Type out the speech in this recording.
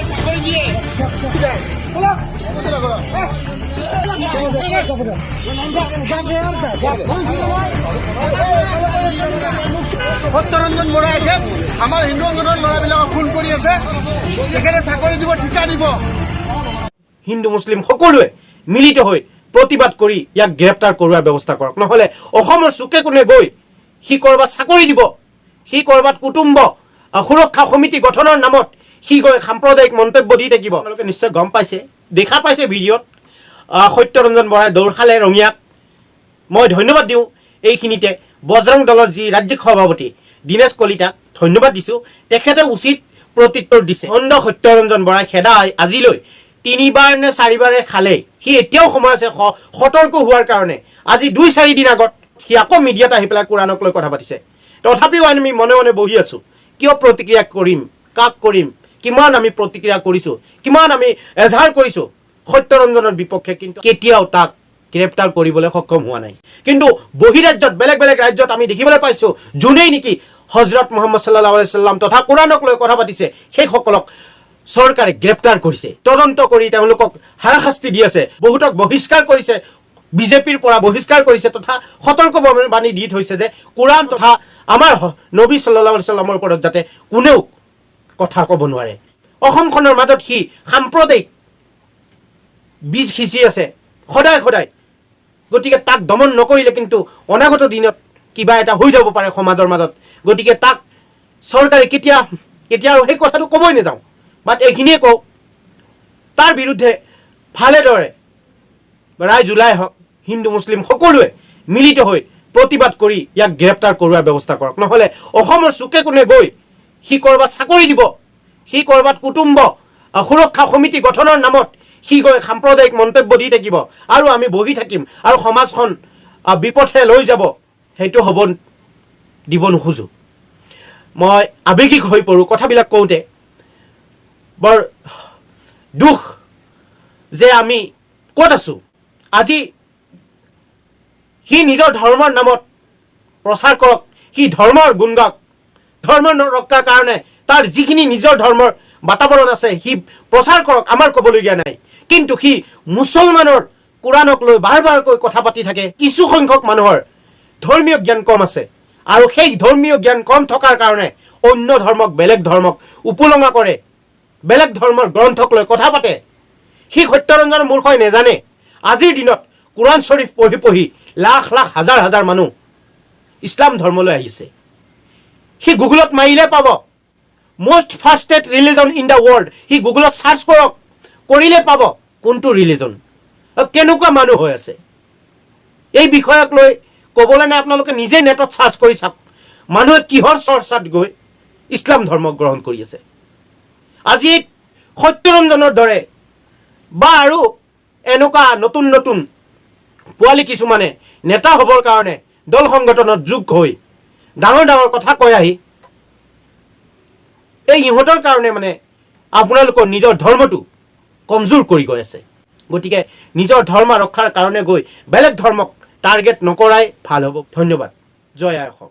চাকৰি দিয়ে। সত্যৰঞ্জন বৰাই এখেত আমাৰ হিন্দু সংগঠনৰ ল'ৰাবিলাকক ফোন কৰি আছে। তেখেতে চাকৰি দিব, ঠিকা দিব। হিন্দু মুছলিম সকলোৱে মিলিত হৈ প্ৰতিবাদ কৰি ইয়াক গ্ৰেপ্তাৰ কৰোৱাৰ ব্যৱস্থা কৰক। নহ'লে অসমৰ চুকে কোণে গৈ সি ক'ৰবাত চাকৰি দিব, সি ক'ৰবাত কুটুম্ব সুৰক্ষা সমিতি গঠনৰ নামত সি গৈ সাম্প্ৰদায়িক মন্তব্য দি থাকিব। আপোনালোকে নিশ্চয় গম পাইছে, দেখা পাইছে ভিডিঅ'ত, সত্যৰঞ্জন বৰাই দৌৰ খালে ৰঙিয়াত। মই ধন্যবাদ দিওঁ এইখিনিতে বজৰং দলৰ যি ৰাজ্যিক সভাপতি দীনেশ কলিতাক ধন্যবাদ দিছোঁ। তেখেতে উচিত প্ৰত্যুত্তৰ দিছে। অন্ধ সত্যৰঞ্জন বৰাই খেদা আজিলৈ তিনিবাৰ নে চাৰিবাৰে খালে। সি এতিয়াও সময় আছে সতৰ্ক হোৱাৰ কাৰণে। আজি 2-4 দিন আগত সি আকৌ মিডিয়াত আহি পেলাই কোৰাণক লৈ কথা পাতিছে। তথাপিও আমি মনে মনে বহি আছোঁ। কিয় প্ৰতিক্ৰিয়া কৰিম, কাক কৰিম? কিমান আমি প্ৰতিক্ৰিয়া কৰিছোঁ, কিমান আমি এজাহাৰ কৰিছোঁ সত্যৰঞ্জনৰ বিপক্ষে, কিন্তু কেতিয়াও তাক গ্ৰেপ্তাৰ কৰিবলৈ সক্ষম হোৱা নাই। কিন্তু বহিৰাজ্যত, বেলেগ বেলেগ ৰাজ্যত আমি দেখিবলৈ পাইছোঁ, যোনেই নেকি হজৰত মহম্মদ চাল্লাহ আলাইসাল্লাম তথা কোৰাণক লৈ কথা পাতিছে, সেইসকলক চৰকাৰে গ্ৰেপ্তাৰ কৰিছে, তদন্ত কৰি তেওঁলোকক হাৰাশাস্তি দি আছে, বহুতক বহিষ্কাৰ কৰিছে, বিজেপিৰ পৰা বহিষ্কাৰ কৰিছে তথা সতৰ্ক বাণী দি থৈছে যে কোৰাণ তথা আমাৰ নবী চাল্লাহ সাল্লামৰ ওপৰত যাতে কোনেও কথা ক'ব নোৱাৰে। অসমখনৰ মাজত সি সাম্প্ৰদায়িক বীজ সিঁচি আছে সদায় সদায়। গতিকে তাক দমন নকৰিলে কিন্তু অনাগত দিনত কিবা এটা হৈ যাব পাৰে সমাজৰ মাজত। গতিকে তাক চৰকাৰে কেতিয়া কেতিয়া আৰু সেই কথাটো ক'বই নাযাওঁ, বাট এইখিনিয়ে কওঁ, তাৰ বিৰুদ্ধে ভালেদৰে ৰাইজ ওলাই আহক। হিন্দু মুছলিম সকলোৱে মিলিত হৈ প্ৰতিবাদ কৰি ইয়াক গ্ৰেপ্তাৰ কৰোৱাৰ ব্যৱস্থা কৰক। নহ'লে অসমৰ চুকে কোণে গৈ সি ক'ৰবাত চাকৰি দিব, সি ক'ৰবাত কুটুম্ব সুৰক্ষা সমিতি গঠনৰ নামত সি গৈ সাম্প্ৰদায়িক মন্তব্য দি থাকিব আৰু আমি বহি থাকিম আৰু সমাজখন বিপথে লৈ যাব, সেইটো হ'ব দিব নোখোজোঁ। মই আৱেগিক হৈ পৰোঁ কথাবিলাক কওঁতে। বৰ দুখ যে আমি ক'ত আছোঁ আজি। সি নিজৰ ধৰ্মৰ নামত প্ৰচাৰ কৰক, সি ধৰ্মৰ গুণ গাওক, ধৰ্ম ৰক্ষাৰ কাৰণে তাৰ যিখিনি নিজৰ ধৰ্মৰ বাতাবৰণ আছে সি প্ৰচাৰ কৰক, আমাৰ ক'বলগীয়া নাই। কিন্তু সি মুছলমানৰ কোৰাণক লৈ বাৰ বাৰকৈ কথা পাতি থাকে। কিছু সংখ্যক মানুহৰ ধৰ্মীয় জ্ঞান কম আছে আৰু সেই ধৰ্মীয় জ্ঞান কম থকাৰ কাৰণে অন্য ধৰ্মক, বেলেগ ধৰ্মক উপলুঙা কৰে, বেলেগ ধৰ্মৰ গ্ৰন্থক লৈ কথা পাতে। সি সত্যৰঞ্জন মূৰ্খই নেজানে, আজিৰ দিনত কোৰাণ শ্বৰীফ পঢ়ি পঢ়ি লাখ লাখ, হাজাৰ হাজাৰ মানুহ ইছলাম ধৰ্মলৈ আহিছে। সি গুগলত মাৰিলে পাব, "most fastest religion in the world"। সি গুগলত চাৰ্চ কৰক, কৰিলে পাব কোনটো ৰিলিজন, কেনেকুৱা মানুহ হৈ আছে। এই বিষয়ক লৈ ক'বলৈ নাই, আপোনালোকে নিজে নেটত চাৰ্চ কৰি চাওক, মানুহে কিহৰ চৰ্চাত গৈ ইছলাম ধৰ্ম গ্ৰহণ কৰি আছে। আজি এই সত্যৰঞ্জনৰ দৰে বা আৰু এনেকুৱা নতুন নতুন পোৱালি কিছুমানে নেতা হ'বৰ কাৰণে দল সংগঠনত যোগ হৈ ডাঙৰ ডাঙৰ কথা কৈ আহি এই ইহঁতৰ কাৰণে মানে আপোনালোকৰ নিজৰ ধৰ্মটো কমজোৰ কৰি গৈ আছে। গতিকে নিজৰ ধৰ্ম ৰক্ষাৰ কাৰণে গৈ বেলেগ ধৰ্মক টাৰ্গেট নকৰাই ভাল হ'ব। ধন্যবাদ। জয় আই অসম।